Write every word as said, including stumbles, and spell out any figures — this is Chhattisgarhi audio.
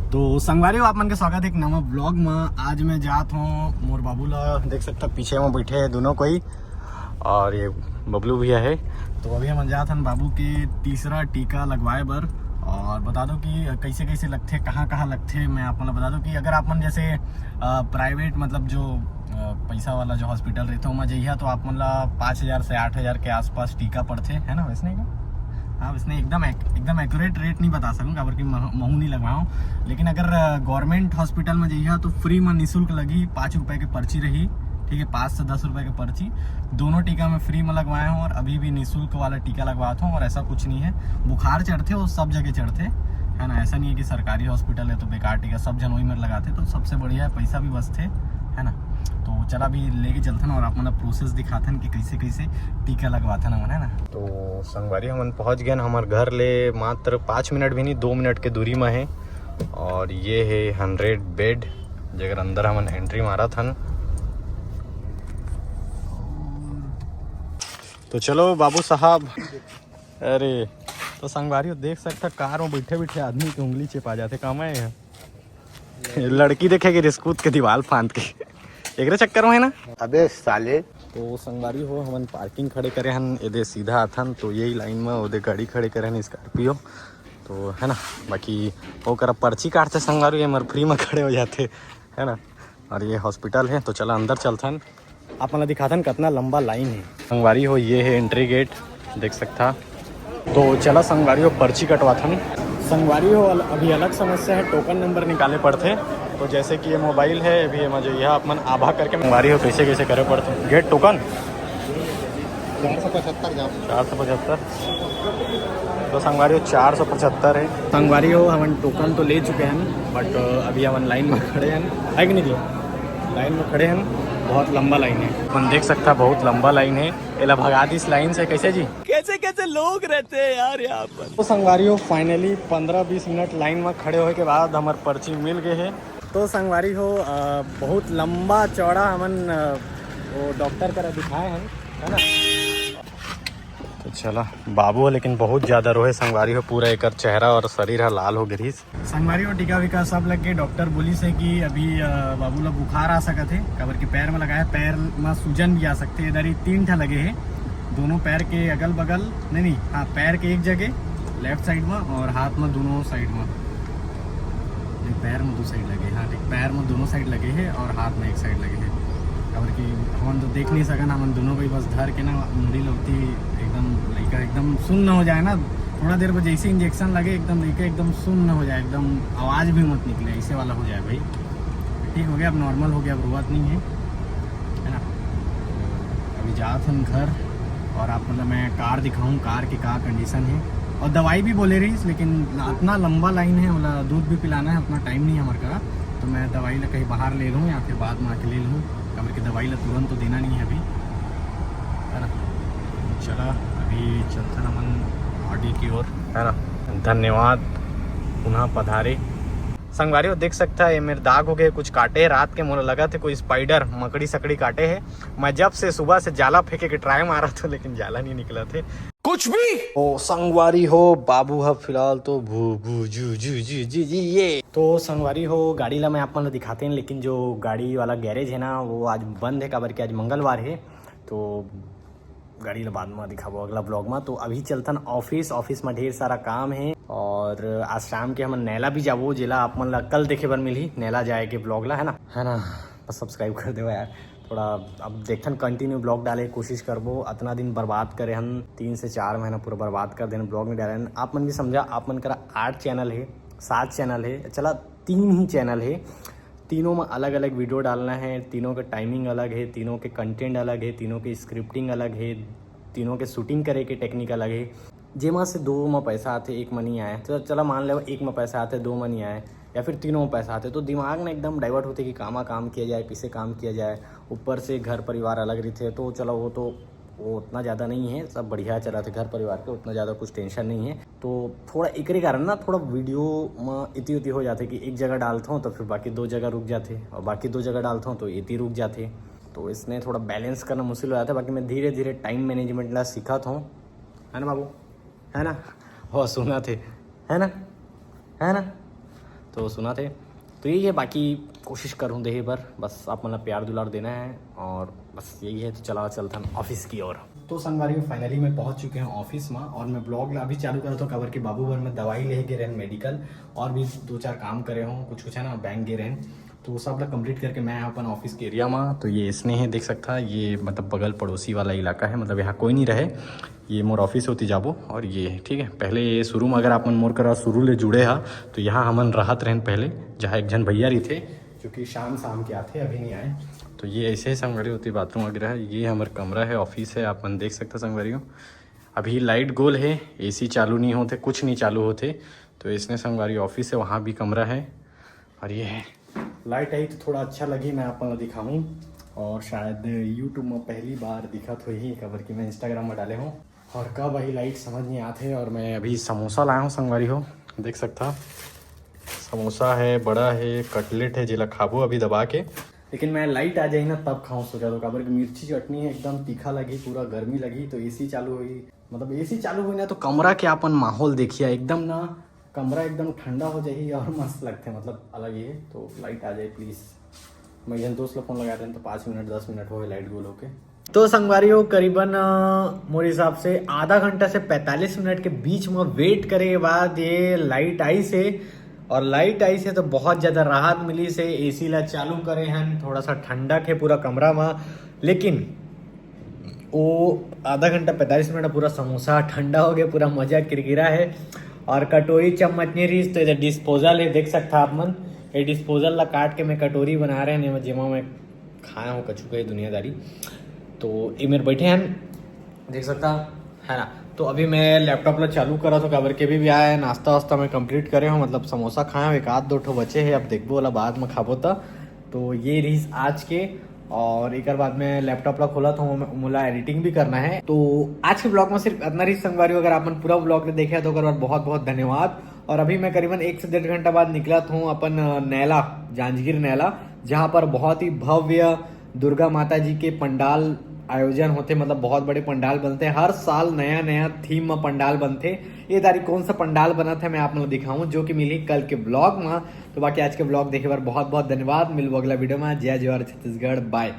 तो संगवारी हो, आप मन के स्वागत है एक नवा ब्लॉग में। आज मैं जात हूँ मोर बाबू ला, देख सकता पीछे में बैठे हैं दोनों कोई, और ये बबलू भैया है। तो अभी हम जात हन बाबू के तीसरा टीका लगवाए बर, और बता दो कि कैसे कैसे लगथे, कहाँ कहाँ लगथे। मैं आप मन ला बता दो कि अगर आप मन जैसे प्राइवेट, मतलब जो अ, पैसा वाला जो हॉस्पिटल रहथे ओमा जइहा तो आप मन ला पाँच हज़ार से आठ हज़ार के आसपास टीका पड़थे, है ना? वैसने ही ना? हाँ, वैसने एकदम एक, एकदम एक्यूरेट रेट नहीं बता सकूँ, काबर कि मह- महू नहीं लगवाए हूँ। लेकिन अगर गवर्नमेंट हॉस्पिटल में जइहा तो फ्री में निःशुल्क लगही, पाँच रुपये के पर्ची रही, ठीक है, पाँच से दस रुपये के पर्ची। दोनों टीका मैं फ्री में लगवाए हूँ और अभी भी निःशुल्क वाला टीका लगवात हूँ। और ऐसा कुछ नहीं है, बुखार चढ़थे वो सब जगह चढ़थे, है ना? ऐसा नहीं है कि सरकारी हॉस्पिटल है तो बेकार टीका, सब जन वही में लगाथे, तो सबसे बढ़िया है, पैसा भी बचथे, है ना? तो चला अभी लेके चलथन और आप मन ला प्रोसेस दिखाथन कि कैसे कैसे टीका लगवाथन हमन, है ना? तो संगवारी, हमन पहुंच गए हमारे घर ले, मात्र पाँच मिनट भी नहीं, दो मिनट के दूरी में है। और ये है हंड्रेड बेड, जेकर अंदर हमन एंट्री मारत हन। तो चलो बाबू साहब, अरे, तो संगवारी हो, देख सकता कार में बैठे बैठे आदमी के उंगली चेपा जाथे। काम है यहाँ, लड़की देखे कि रिस्कूत के दीवार फांद के, एकरे चक्कर में है ना। अबे साले। तो संगवारी हो, हमन पार्किंग खड़े करे हन, एदे सीधा आथन तो यही लाइन में ओदे गाड़ी खड़े करे हन, स्कॉर्पियो। तो है ना, बाकी ओकरा पर्ची काटते संगवारी, ये मर फ्री में खड़े हो जाते, है ना। और ये हॉस्पिटल है, तो चला अंदर चलथन, आप मन ला दिखाथन कितना लंबा लाइन है। संगवारी हो, ये है एंट्री गेट, देख सकता। तो चला संगवारी हो, पर्ची कटवाथन। संगवारी हो, अल- अभी अलग समस्या है, टोकन नंबर निकाले पड़थे। तो जैसे कि ये मोबाइल है, अभी ये मजे यह अपन आभा करके संगवारी हो कैसे कैसे करे पड़थे। गेट टोकन चार सौ पचहत्तर जाओ। चार सौ पचहत्तर। तो संगवारी हो, चार सौ पचहत्तर है। संगवारी हो, हमन टोकन तो ले चुके हैं, बट अभी हमन लाइन में खड़े हैं, है कि नहीं जी? लाइन में खड़े हैं, बहुत लंबा लाइन है। अपन देख सकता, बहुत लंबा लाइन है। एला भगा दिस लाइन से, कैसे जी? कैसे कैसे लोग रहते हैं यार यहाँ पर। तो संगवारी हो, फाइनली पंद्रह बीस मिनट लाइन में खड़े होए के बाद हमर पर्ची मिल गए है। तो संगवारी हो, अ, बहुत लंबा चौड़ा हमन, अ, वो डॉक्टर करा दिखाए हैं, है ना? तो चला, बाबू ह लेकिन बहुत ज्यादा रोहे संगवारी हो, पूरा एकर चेहरा और शरीर ह लाल हो गिरिस। संगवारी हो, टीका वीका सब लग के डॉक्टर बोलिस हे कि अभी, अ, बाबू ला बुखार आ सकत हे, काबर के पैर में लगा हे, पैर में सूजन भी आ सकथे। इधर ही तीन ठा लगे हे, दोनों पैर के अगल बगल, नहीं नहीं, हाँ, पैर के एक जगह लेफ्ट साइड में और हाथ में दोनों साइड में। नहीं, पैर में दो साइड लगे, हाँ ठीक, पैर में दोनों साइड लगे हे और हाथ में एक साइड लगे हे। काबर कि हमन तो देख नहीं सकन, हमन दोनों को ही बस धर के ना मुड़ी लोगती एकदम लइका एकदम सुन्न हो जाए ना, थोड़ा देर बाद जैसे इंजेक्शन लगे एकदम लइका एकदम सुन्न हो जाए, एकदम आवाज़ भी मत निकले, ऐसे वाला हो जाए भाई। ठीक हो गया, अब नॉर्मल हो गया, अब रोवत नहीं है, है ना? अभी जात हन घर और आप मतलब मैं कार दिखाऊँ, कार के का कंडीशन है। और दवाई भी बोले रहिस, लेकिन इतना लंबा लाइन है, बोला दूध भी पिलाना है, उतना टाइम नहीं है हमारे करा, तो मैं दवाई ला कहीं बाहर ले लूँ या फिर बाद में आके ले लूँ, काबर के दवाई ला तुरंत तो देना नहीं है अभी, है ना? चला, अभी चलथन हमन आगे की ओर, है ना? धन्यवाद, पुनः पधारे। संगवारी हो, देख सकता है, ये मेरे दाग हो गए, कुछ काटे हे रात के, मोला लगा थे कोई स्पाइडर, मकड़ी सकड़ी काटे हे। मैं जब से सुबह से जाला फेंके के ट्राई मारा था, लेकिन जाला नहीं निकला थे। कुछ भी। ओ संगवारी हो, बाबू ह फिलहाल तो भू भू जू जू जू जी जी ये। तो संगवारी हो, गाड़ी ला मैं आप मन ला दिखाते हैं, लेकिन जो गाड़ी वाला गैरेज है ना, वो आज बंद है, काबर कि आज मंगलवार है। तो गाड़ी ला बाद में दिखाबो अगला ब्लॉग में। तो अभी चलथन ऑफिस, ऑफिस में ढेर सारा काम है और आज शाम के हमन नैला भी जाबो, जेला आप मन ला कल देखे बर मिलही नैला जाए के ब्लॉग ला, है ना, है ना? बस सब्सक्राइब कर देवा यार। थोड़ा अब देखथन, कंटिन्यू ब्लॉग डाले के कोशिश करबो। अतना दिन बर्बाद करे हन, तीन से चार महीना पूरा बर्बाद कर देन, ब्लॉग नहीं डाले हन। आप मन भी समझा, आप मन करा आठ चैनल है, सात चैनल है, चला तीन ही चैनल है, तीनों में अलग अलग वीडियो डालना है, तीनों के टाइमिंग अलग है, तीनों के कंटेंट अलग है, तीनों के स्क्रिप्टिंग अलग है, तीनों के शूटिंग करे के टेक्निक अलग है। जेमा से दो में पैसा आथे, एक में नहीं आए, तो चला मान ले एक में पैसा आथे, दो में नहीं आए, या फिर तीनों में पैसा आथे, तो दिमाग ना एकदम डाइवर्ट होथे कि कामा काम किया जाए, किसे काम किया जाए। ऊपर से घर परिवार अलग रहिथे, तो चला वो तो, वो उतना ज़्यादा नहीं है, सब बढ़िया चलथे घर परिवार के, उतना ज़्यादा कुछ टेंशन नहीं है। तो थोड़ा एकरे कारण ना थोड़ा वीडियो में इति उति हो जाथे कि एक जगह डालथों तो फिर बाकी दो जगह रुक जाथे, और बाकी दो जगह डालथों तो इति रुक जाथे। तो इसने थोड़ा बैलेंस करना मुश्किल हो जाता है। बाकी मैं धीरे धीरे टाइम मैनेजमेंट ला सीखत हूँ, है ना बाबू? है ना? हो, सुना थे, है ना? है ना? तो सुना थे। तो यही है, बाकी कोशिश करूँ देहे बर, बस आप मन ला प्यार दुलार देना है और बस यही है। तो चला चलथन ऑफिस की ओर। तो संगवारी हो, finally मैं पहुंच चुके हूँ ऑफिस में और मैं ब्लॉग ला अभी चालू करत हूँ, काबर कि बाबू बर मैं दवाई ले गे रहन मेडिकल और भी दो चार काम करे हूँ, कुछ कुछ है ना, बैंक गे रहन। तो वो सब ला कंप्लीट करके मैं अपन ऑफिस के एरिया में, तो ये इसने है, देख सकता है, ये मतलब बगल पड़ोसी वाला इलाका है, मतलब यहाँ कोई नहीं रहे। ये मोर ऑफिस होती जाबो और ये, ठीक है, पहले ये शुरू में अगर आप मन मोर करा शुरू ले जुड़े हा, तो यहाँ हमन रहत रहन पहले, जहाँ एक झन भैया रही थे, जो कि शाम शाम के आथे, अभी नहीं आए। तो ये ऐसे ही संगवारी होती बाथरूम वगैरह है। ये हमर कमरा है, ऑफिस है, आप मन देख सकते संगवारी हो। अभी लाइट गोल है, एसी चालू नहीं होते, कुछ नहीं चालू होते। तो इसने संगवारी ऑफिस है, वहाँ भी कमरा है। और ये है, लाइट आई तो थोड़ा अच्छा लगी, मैं आप मन ला दिखाऊँ। और शायद यूट्यूब में पहली बार दिखत होही, काबर कि मैं इंस्टाग्राम में डाले हूँ। और कब आई लाइट समझ नहीं आते। और मैं अभी समोसा लाया हूँ संगवारी हो, देख सकता, समोसा है, बड़ा है, कटलेट है, जेला खाबो अभी दबा के। लेकिन मैं लाइट आ जाही ना तब खाऊँ सोचा तो, काबर कि मिर्ची चटनी है, एकदम तीखा लगी, पूरा गर्मी लगी, तो एसी चालू होही, मतलब एसी चालू होही ना तो कमरा के अपन माहौल देखिए, एकदम ना कमरा एकदम ठंडा हो जाही और मस्त लगते, मतलब अलग ही है। तो लाइट आ जाए प्लीज। मैं एक झन दोस्त ला फोन लगा देन तो पाँच मिनट दस मिनट होए लाइट गोल होके। तो संगवारी हो, करीबन अ, मोर हिसाब से आधा घंटा से पैंतालीस मिनट के बीच में वेट करे के बाद ये लाइट आइस हे। और लाइट आइस हे तो बहुत ज़्यादा राहत मिलिस हे। एसी ला चालू करे हन, थोड़ा सा ठंडक है पूरा कमरा में, लेकिन वो आधा घंटा पैंतालीस मिनट पूरा समोसा ठंडा हो गया, पूरा मजा किरकिरा है। और कटोरी चम्मच नहीं रहिस, तो इधर डिस्पोजल है, देख सकता आप मन, ये डिस्पोजल ला काट के मैं कटोरी बना रहे हैं, जेमा मैं खाया हूँ कछु के दुनियादारी। तो ये मेरे बैठे हैं, देख सकता है ना। तो अभी मैं लैपटॉप ला चालू करा था, काबर के अभी भी आया है, नाश्ता वास्ता मैं कंप्लीट करे हूँ, मतलब समोसा खाया हूँ, एक आध दो ठो बचे है, अब देखबो वाला बाद में खाबो त। तो ये रहिस आज के, और एक बाद में लैपटॉप ला खोला था, मोला एडिटिंग भी करना है। तो आज के ब्लॉग में सिर्फ इतना रहिस संगवारी हो। अगर आप मन पूरा ब्लॉग ने देखे तो ओकर बाद बहुत बहुत धन्यवाद। और अभी मैं करीबन एक से डेढ़ घंटा बाद निकला था अपन अ, नैला, जांजगीर नैला, जहाँ पर बहुत ही भव्य दुर्गा माता जी के पंडाल आयोजन होते, मतलब बहुत बड़े पंडाल बनते हैं हर साल, नया नया थीम में पंडाल बनते। ये तारीख कौन सा पंडाल बना था मैं आप लोग दिखाऊं, जो कि मिली कल के ब्लॉग में। तो बाकी आज के ब्लॉग देखे बर बहुत बहुत धन्यवाद, मिलबो अगला वीडियो में। जय जोहार छत्तीसगढ़, बाय।